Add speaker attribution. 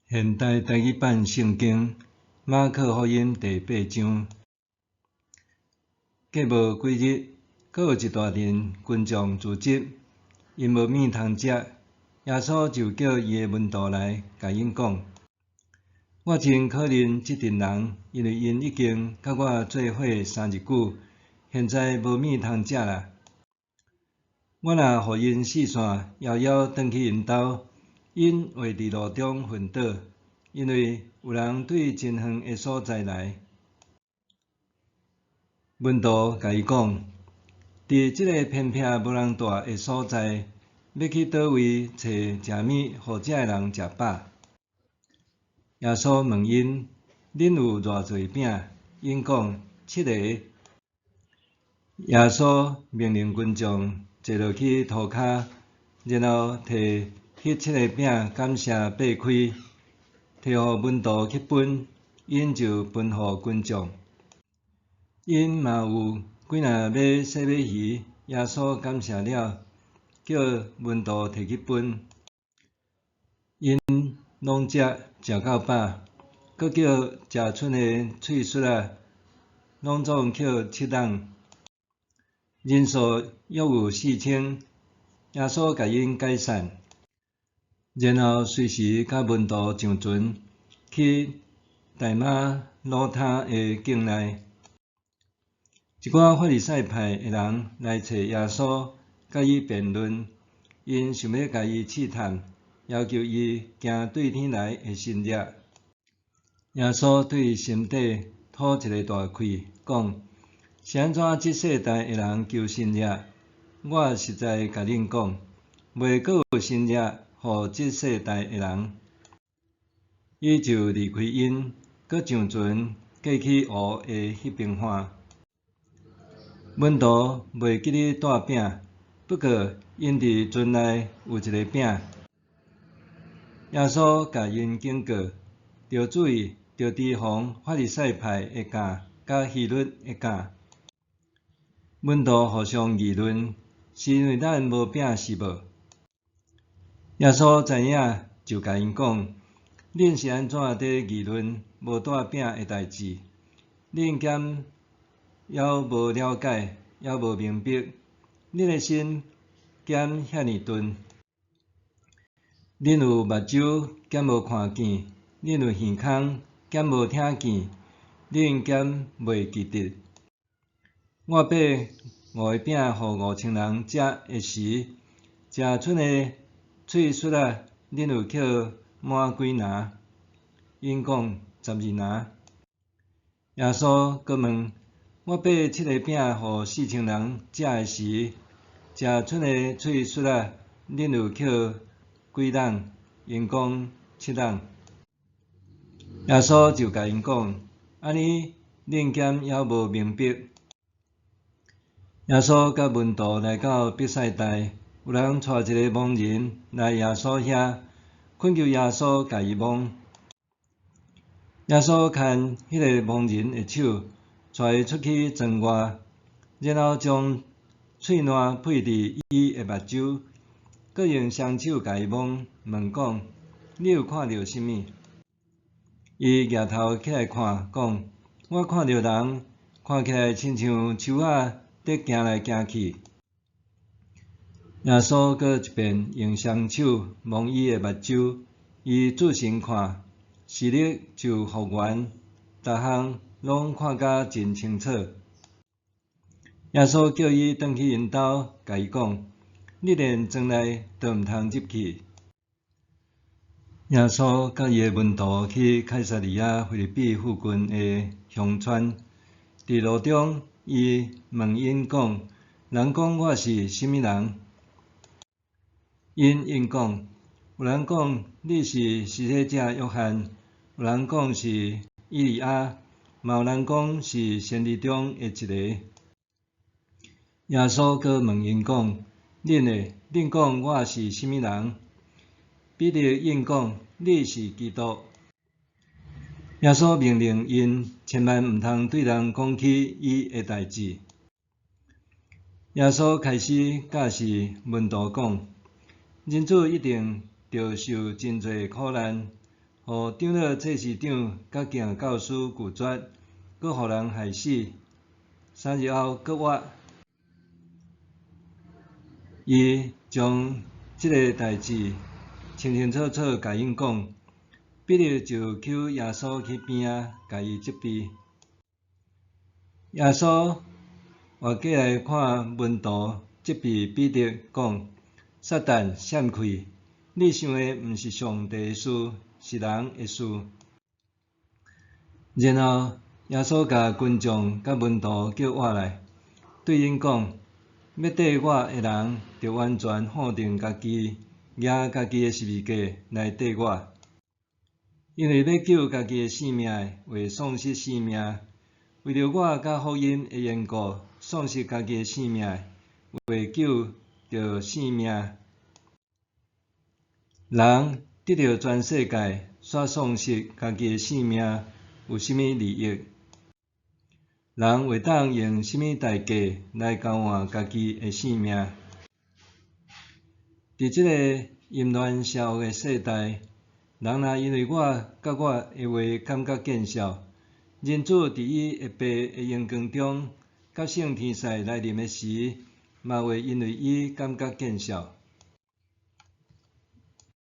Speaker 1: 現代台語版聖經馬可福音第八章。過無幾日，閣有一大陣群眾聚集，𪜶無物通食，耶穌就叫伊的門徒來，共𪜶講：我真可憐這陣人，因為𪜶已經佮我做伙3日久，現在無物通食啦。我若予𪜶四散，枵枵轉去𪜶兜，𪜶會佇路中昏倒，因為有人對真遠的所在來。門徒共伊講：佇這个偏僻無人蹛的所在，欲去佗位揣食物予遮的人食飽？耶穌問𪜶：恁有偌濟餅？𪜶講：七个。耶穌命令群眾坐落去塗跤，然後提彼七個餅，感謝擘開，提予門徒去分，𪜶就分予群眾。𪜶嘛有幾若尾細尾魚，耶穌感謝了，叫門徒提去分。𪜶攏食，食到飽，閣叫食賰的碎屑仔，攏總抾七籃。人數約有4000，耶穌共𪜶解散，然後隨時佮門徒上船，去大馬努他的境內。一寡法利賽派的人來揣耶穌，佮伊辯論，𪜶想欲共伊試探，要求伊行對天來的神蹟。耶穌對心底吐一个大氣，講：是按怎這世代的人求神蹟？我實在共恁講，袂閣有神蹟予這世代的人。伊就離開𪜶，閣上船過去湖的彼邊岸。門徒袂記得帶餅，不過𪜶佇船內有一个餅。耶穌共𪜶警告，著注意，著提防法利賽派的酵佮希律的酵。門徒互相議論，是因為咱無餅是無？耶穌知影，就共𪜶講：恁是按怎佇議論無帶餅的代誌？恁敢猶無了解，猶無明白？恁的心敢遐爾鈍？恁有目睭，敢無看見？恁有耳孔，敢無聽見？恁敢袂記得？我擘五个餅予5000人食的時，食賰的碎屑仔，恁有抾滿幾籃？𪜶講：12籃。耶穌閣問：我擘七個餅予4000人食的時，食賰的碎屑仔，恁有抾幾籃？𪜶講：七籃。耶穌就共𪜶講：按呢，恁敢猶無明白？耶穌佮門徒來到伯賽大，有人帶一个盲人來耶穌遐，懇求耶穌共伊摸。耶穌牽彼个盲人的手，帶伊出去庄外，然後將喙瀾噴佇伊的目睭，閣用雙手共伊摸，問講：你有看著啥物？伊舉頭起來看，講：我看著人，看起來親像樹仔，佇行來行去。耶穌閣一遍用雙手摸伊的目睭，伊注神看，視力就復原，逐項攏看甲真清楚。耶穌叫伊轉去𪜶兜，共伊講：你連庄內都毋通入去。耶穌佮伊的門徒去凱撒利亞腓立比附近的鄉村，佇路中，伊問𪜶講：人講我是啥物人？𪜶應講：有人講你是施洗者約翰，有人講是以利亞，嘛有人講是先知中的一個。耶穌閣問𪜶講：恁呢？恁講我是啥物人？彼得應講：你是基督。耶穌命令𪜶千萬毋通對人講起伊的代誌。耶穌開始教示門徒講：人子一定著受真濟苦難，予長老祭司長佮行教師拒絕，閣予人害死，3日後閣活。伊將這个代誌清清楚楚共𪜶講，彼得就抾耶穌去邊仔，共伊責備。耶穌活過來看門徒，責備彼得講：撒旦閃開！你想的毋是上帝的事，是人的事。然後耶穌共群眾佮門徒叫倚來，對𪜶講：欲綴我的人，著完全否定家己，舉家己的十字架來綴我。因為欲救家己的性命的，會喪失性命；為著我佮福音的緣故，喪失家己的性命的，會救著性命。人得著全世界，煞喪失家己的性命，有啥物利益？人會當用啥物代價來交換家己的性命？佇這个淫亂邪惡的世代，人若因為我佮我的話感覺見笑，人子佇伊的爸的榮光中，佮聖天使來臨的時，嘛會因為伊感覺見笑。